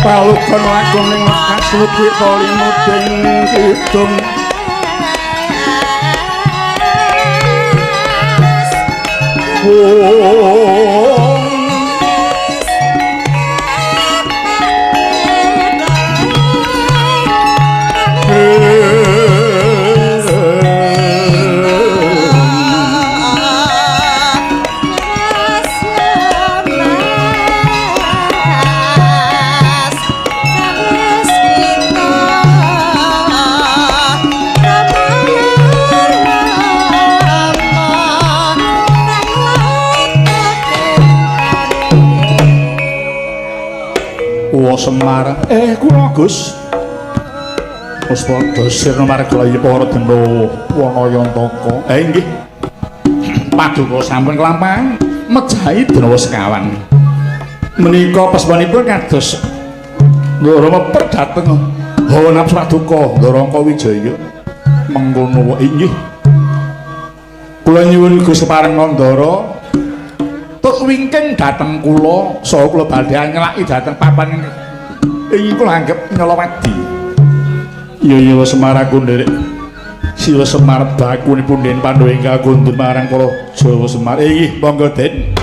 Palugon lakuning kasluti limuding kidung. Semar kula Gus wis padha sirna margalayu para dena Wanayantaka. Nggih paduka sampun kelampahan mejahi denawa sekawan menika pesmanipun kados Ndara meper dhateng hawa nafsu paduka Ndarangka Wijaya mengkono wae. Inggih kula nyuwun Gus kepareng Ndara tuk wingking dhateng kula saha kula badhe nyelaki dhateng papan ing kula anggep nyelowadi. Iya iya Semar aku nderek Siwa Semar bakunipun Den Pandhawa ingkang kundhut marang para Jawa Semar. Inggih monggo Den.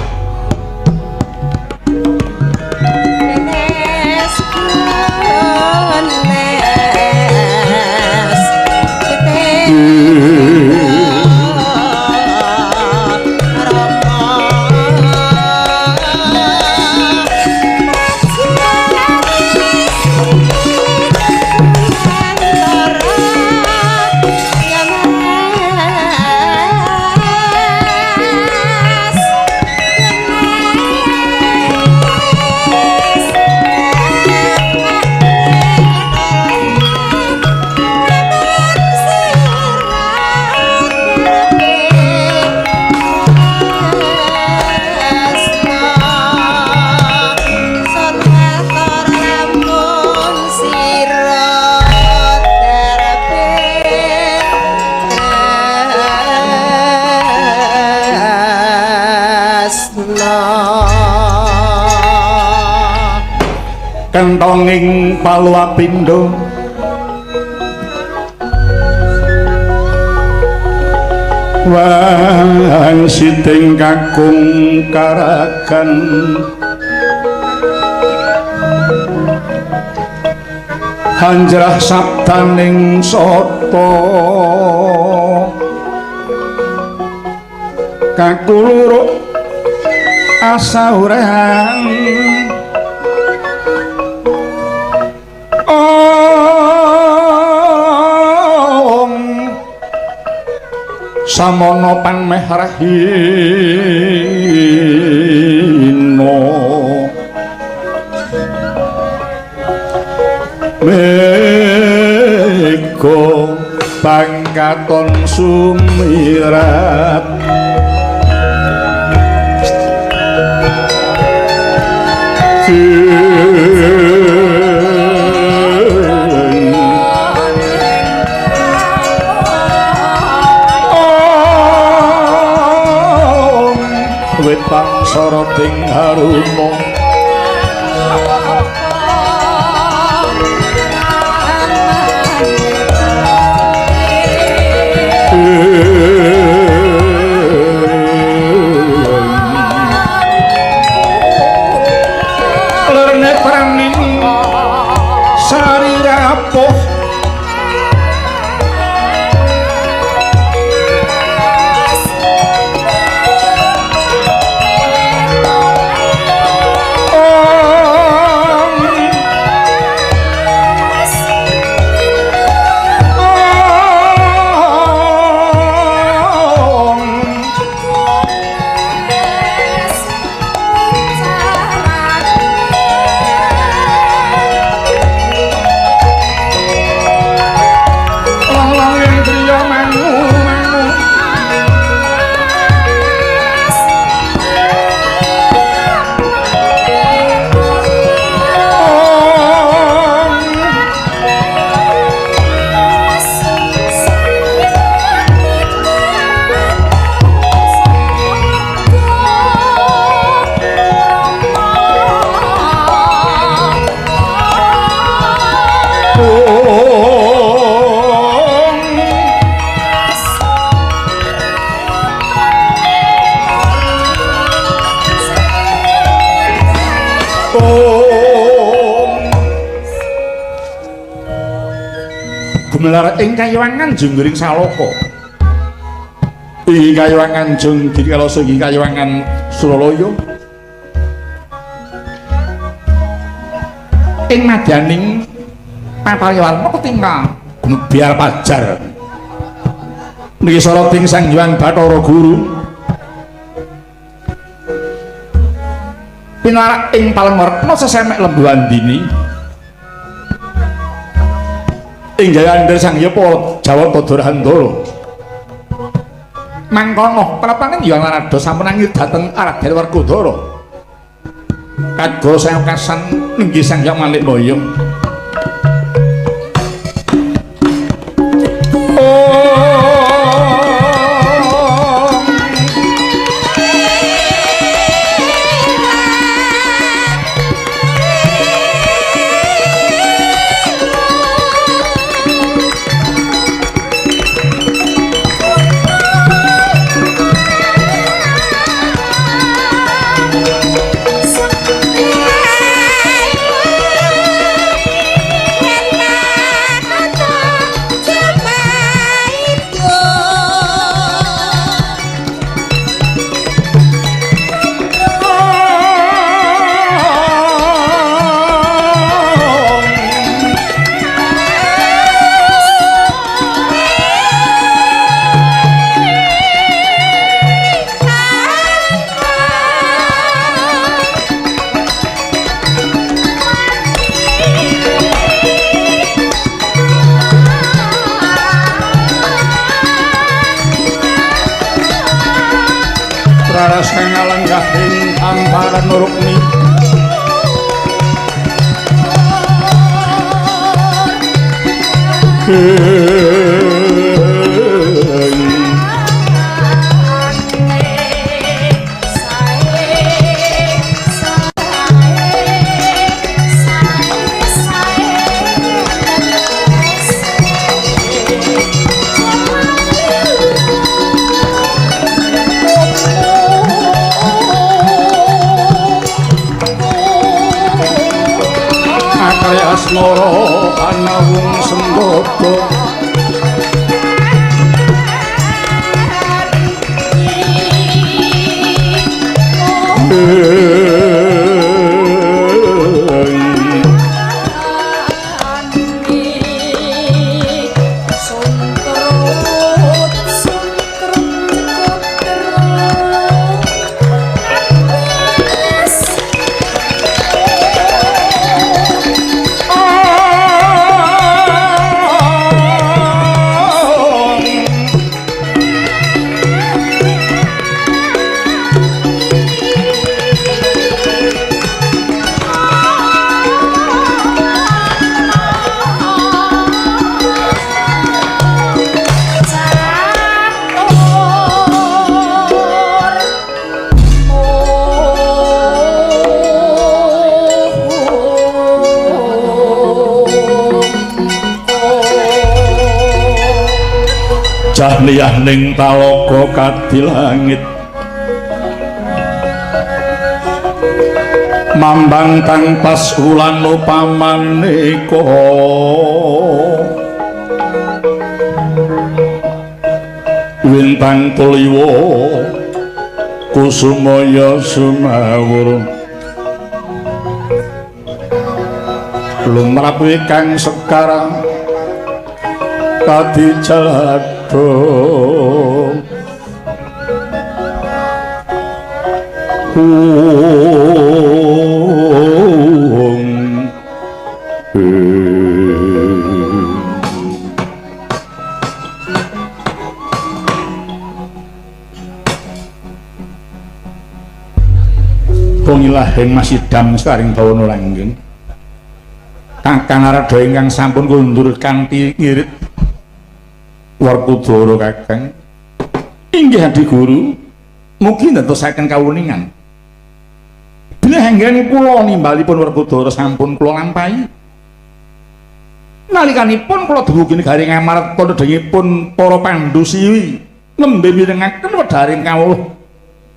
Kentonging paluapindo wang siting kakung karagan hanjrah sabdaning sata kakuluruk asauran. Samono pameh rahina mega pangkaton sumirat wetang soroting harumo lerne praning sari rapuh Gumelar ing kayiwangan junggiring saloka. Ing kayiwangan junggiri kalasa ing kayiwangan Suralaya. Ing madyaning papayawarna ketinggal gumebyar pajar. Niki soroting Sang Hyang Bathara Guru. Pinarak ing Palengwerna sesemek Lembu Andini. Ing jayandher Sang Hyang Jawata Durandara. Mangkono prapaning Hyang Narada sampun angil dhateng Raden Werkudara. Kaga sayukasan nenggih Sang Hyang Manikmaya. Asmara panawung sembada Jahliyah ning talaga kadilangit mambang tangpas wulan upamaneka wintang tuliwa kusumaya sumawur lumrah kang sekar kadi jaladha Pungilahing Mas Idam saring bawana langgeng. Kakang Narada ingkang sampun kundur kanthi ngirit Werkudara Kakang. Inggih Adi Guru, mugi ndantosaken kawuningan. Bilih anggen kula nimbalipun Werkudara sampun kula lampahi. Nalikanipun kula dumugi negari Ngamarta nedhengipun para Pandhu Siwi nembe mirengaken wedharing kawruh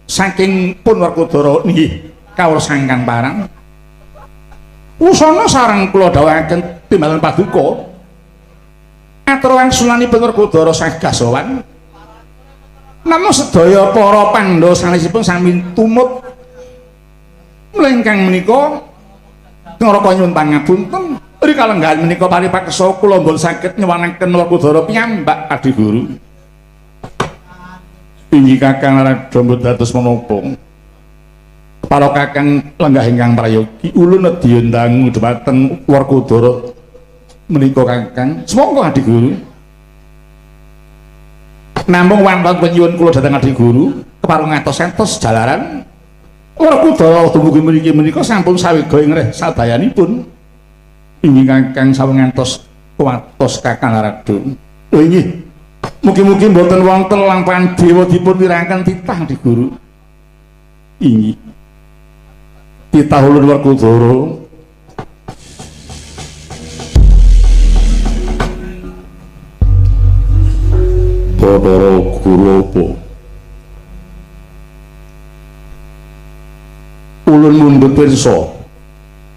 saking pun Werkudara nggih kawruh sangkan parang. Wusana sareng kula dhawuhaken timbalan paduka. Atur wangsulanipun Werkudara sagah sowan. Namung sedaya para Pandhawa sanesipun sami tumut. Mula ingkang menika ngraka nyuwun pangapunten. Rikalenggahan menika paripaksa kula mboten saged nyuwanaken Werkudara piyambak Adi Guru. Inggih Kakang Narada mboten dados menapa. Para kakang lenggah ingkang prayogi ulun nedya ndangu dhumateng Werkudara menika Kakang. Sumangga Adi Guru. Namung wonten penyuwun kula dhateng Adi Guru kepareng ngatos-atos jalaran Werkudara dumugi mriki menika sampun sawega ing reh sadayanipun. Inggih Kakang saweg ngantos kuwatos Kakang Narada. Oh inggih. Mugi-mugi mboten wonten lampahan dewa dipun wirangaken titah Adi Guru. Inggih. Titah ulun Werkudara. Bathara Guru apa? Ulun mundhut pirsa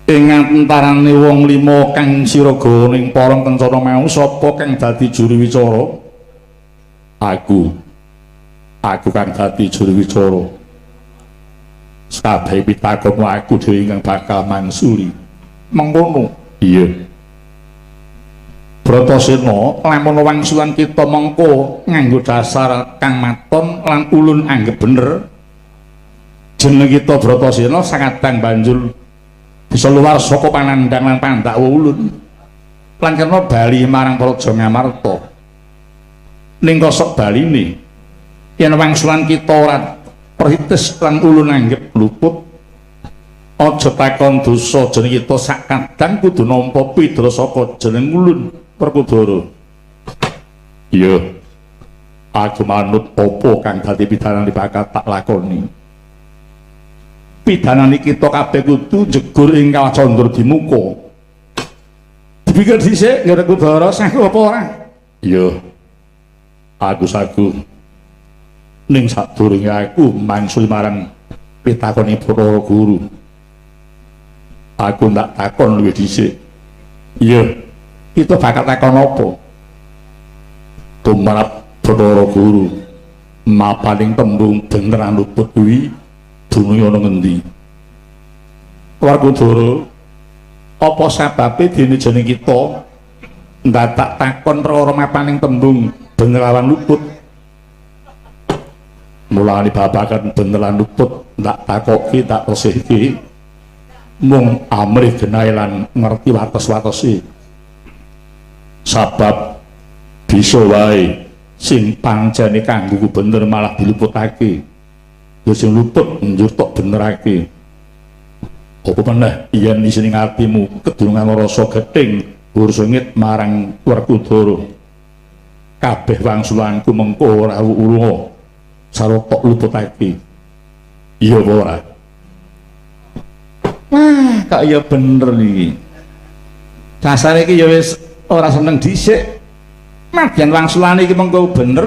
ing antarane wong lima kang siraga ning parang kencana mau sapa kang dadi juru wicara? Aku. Aku kang dadi juru wicara. Sakabeh pitakonmu aku dhewe ingkang bakal mangsuli. Mengkono? Iya. Bratasena, lamun wangsulan kita mengko nganggo dasar kang maton lan ulun anggep bener. Jeneng kita Bratasena sakadang banjur bisa luar saka panandhang lan pandakwa ulun. Lan kena bali marang Praja Ngamarta. Ning kosok baline yen wangsulan kita ora perhites lan ulun anggep luput, aja takon dosa jeneng kita sakadang kudu nampa pidra saka jeneng ulun Werkudara. Iya. Aku manut apa kang dadi pidanane bakal tak lakoni. Pidanane kita kabeh kudu jegur ing Kawah Candra Dimuka. Dipikir dhisik Werkudara sagu apa ora? Iya. Aku sagu. Ning sadurunge aku mangsuli marang pitakone Bathara Guru. Aku ndak takon luwih dhisik. Iya. Kita bakal takon apa? Tumrap Bathara Guru, mapaning tembung bener lan luput kuwi dununge ana ngendi? Werkudara, apa sababe dene jeneng kita ndadak takon perkara mapaning tembung bener lan luput? Mulane babagan bener lan luput ndak takoki tak resihke mung amrih genahe lan ngerti wates-watese. Sabab bisa wae sing pancene kanggo bener malah diluputake. Ya sing luput njur tok benerake. Apa meneh yen isine atimu kedunungan rasa gething sengit marang Werkudara. Kabeh wangsulanku mengko ora ulunga sarta tok luputake. Iya apa ora? Wah, kok ya bener iki. Dasare iki ya wis ora seneng dhisik. Madyan wangsulane iki mengko bener.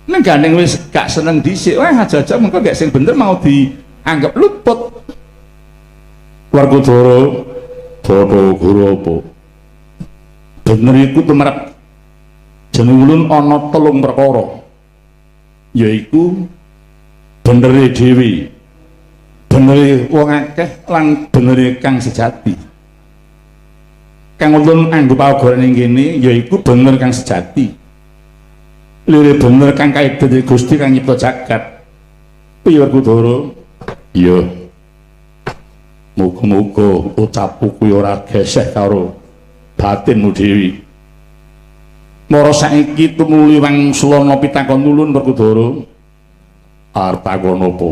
Ning gandeng wis gak seneng dhisik. Wah, aja-aja mengko gak sing bener mau dianggap luput. Werkudara, Bathara Guru apa? Bener iku tumrap jeneng ulun ana telung perkara. Yaiku benere dhewe, benere wong akeh lan benere kang sejati. Kang ulun anggo paugeran ing kene yaiku bener kang sejati. Lire bener kang kaidhe Gusti kang nyipta jagat. Piye Werkudara? Iya. Muga-muga ucapku kuwi ora geseh karo batinmu dhewe. Mara saiki tumuli wangsulana pitakon ulun Werkudara. Arep takon apa?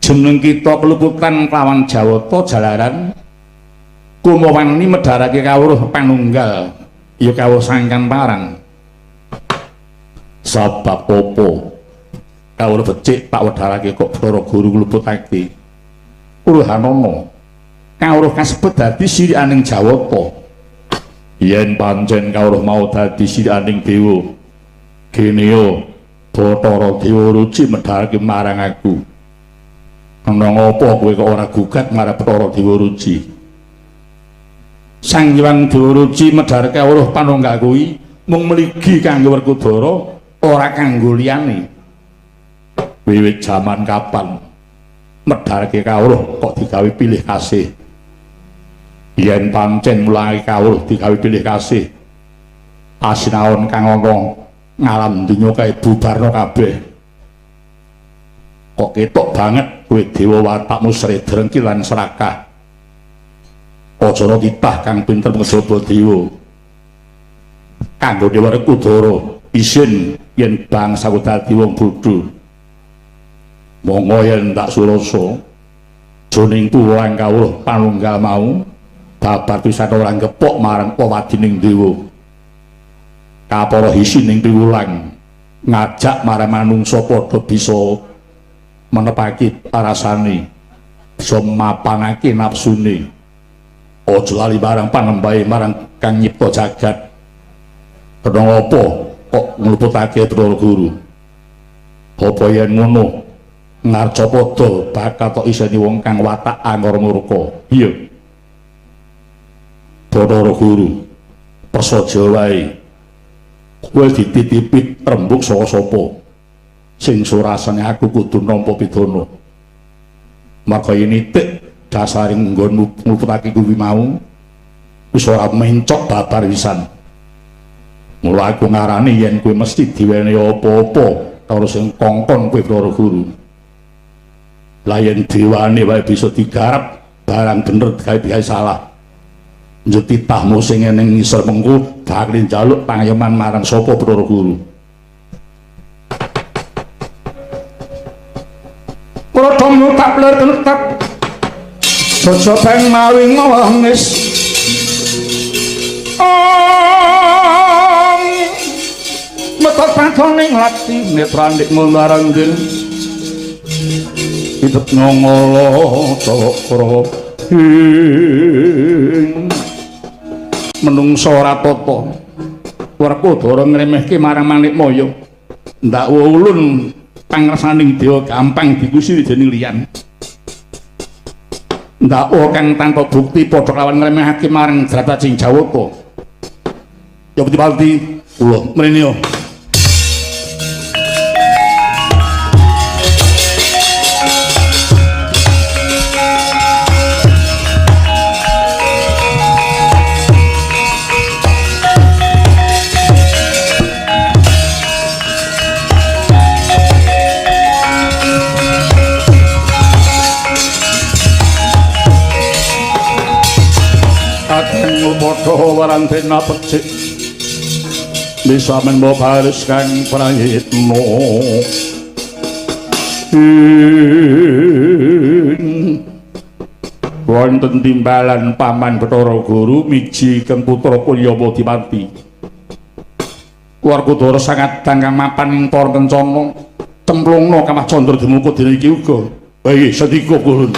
Jeneng kita keluputan kelawan Jawata jalaran kumawani medharake kawruh panunggal ya kawruh sangkan parang. Sabab apa kawruh becik tak wedharake kok Bathara Guru ngluputake? Uruhanana kawruh kasebut dadi sirikaning Jawata. Yen pancen kawruh mau dadi sirikaning dewa, genea Bathara Dewa Ruci medharake marang aku. Ana ngapa kowe kok ora gugat marang Bathara Dewa Ruci? Sang Hyang Dewa Ruci medhar kawruh panunggal kuwi mung mligi kanggo Werkudara, ora kanggo liyane. Wiwit jaman kapan medharke kawruh kok digawe pilih kasih? Yen pancen mulai kawruh digawe pilih kasih, asinaon kang ana ngalam donya kae bubarna kabeh. Kok ketok banget kowe dewa watakmu sre drengki lan serakah. Aja ana titah kang pinter ngejaba dewa. Kanggo Dewa Werkudara isin yen bangsaku dadi wong bodho. Monggo yen tak surasa joning pulang kawruh panunggal mau babar pisan ora gepok marang wewadining dewa. Kapara isin ing piwulang ngajak marang manungsa padha bisa menepaki rasane, bisa mapanake nafsune. Aja lali marang panembahe marang kang nyipta jagat. Kena apa kok ngluputake Bathara Guru? Apa yen ngono ngarcapada bakal tok iseni wong kang watak angkara murka. Iya. Bathara Guru prasaja wae kowe dititipi rembug saka sapa sing surasane aku kudu nampa pidana. Maka yen nitik dasaring nggon ngluputake kuwi mau wis ora mencok babar pisan. Mula aku ngarani yen kowe mesti diwenehi apa-apa karo sing kongkon kowe Bathara Guru. Lah yen dewane wae bisa digarap barang bener digawe salah. Njur titahmu sing ning ngisor mengko bakal njaluk pangayoman marang sapa Bathara Guru. Prodhomu tak lir kenetap Jojo beng mawi ngwengis. Om metok padane nglati netrandik nglarang den. Hidup nyongolo cakra ing menungsa ora tata. Werkudara ngremehke marang Manikmaya. Ndak ulun pangrsaning dewa gampang dikusiri dening liyan. Ndakwa kang tanpa bukti padha lawan ngremehake marang Dratating Jawata. Ya pati-pati kula mrene yo. Padha warantena becik bisa menbo baris kang prayitna. Wonten timbalan paman Bathara Guru miji kang putra Kulya Dipati. Werkudara sangat kang mapan ing para kencana cemplungna Kamah Candra Dimuka dina iki uga. Nggih, sendika kula.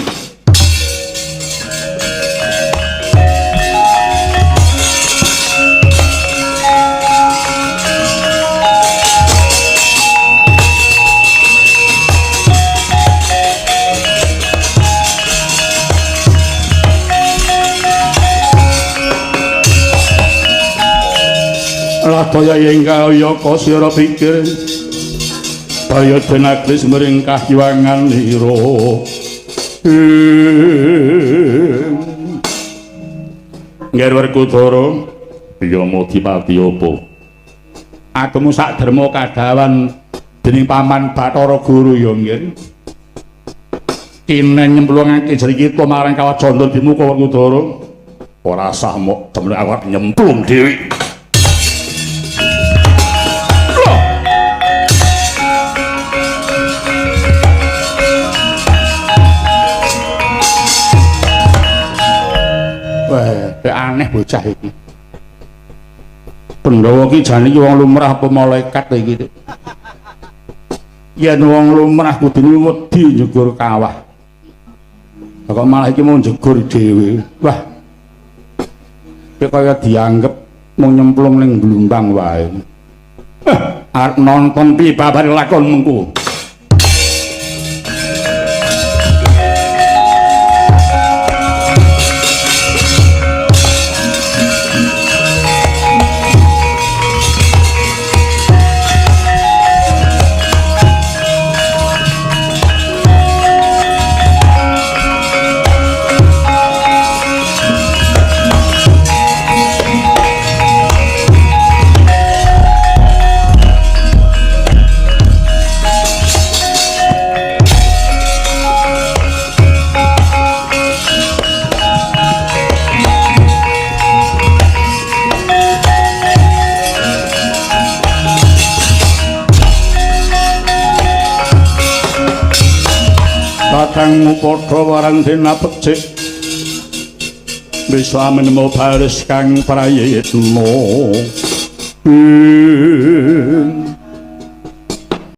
Ladaya ing kaya sira pikir daya denaglis mring kahyangan ira. Ngger Werkudara ya Madipati apa agemu sak derma kadawan dening paman Bathara Guru ya nggih. Kene nyemplungake jeri kita marang Kawah Candra Dimuka Werkudara ora sah mok temen awak nyemplung dhewe. Wah, aneh bocah iki. Pandhawa iki jane iki wong lumrah apa malaikat iki? Yen wong lumrah kudune wedi njegur kawah. Kok malah iki mau njegur dhewe. Wah. Iki kaya dianggep mung nyemplung ning blumbang wae. Arep nonton piye babare lakon mengko. Kadangmu padha warang dinapecik bisa menemu baris kang prayitna.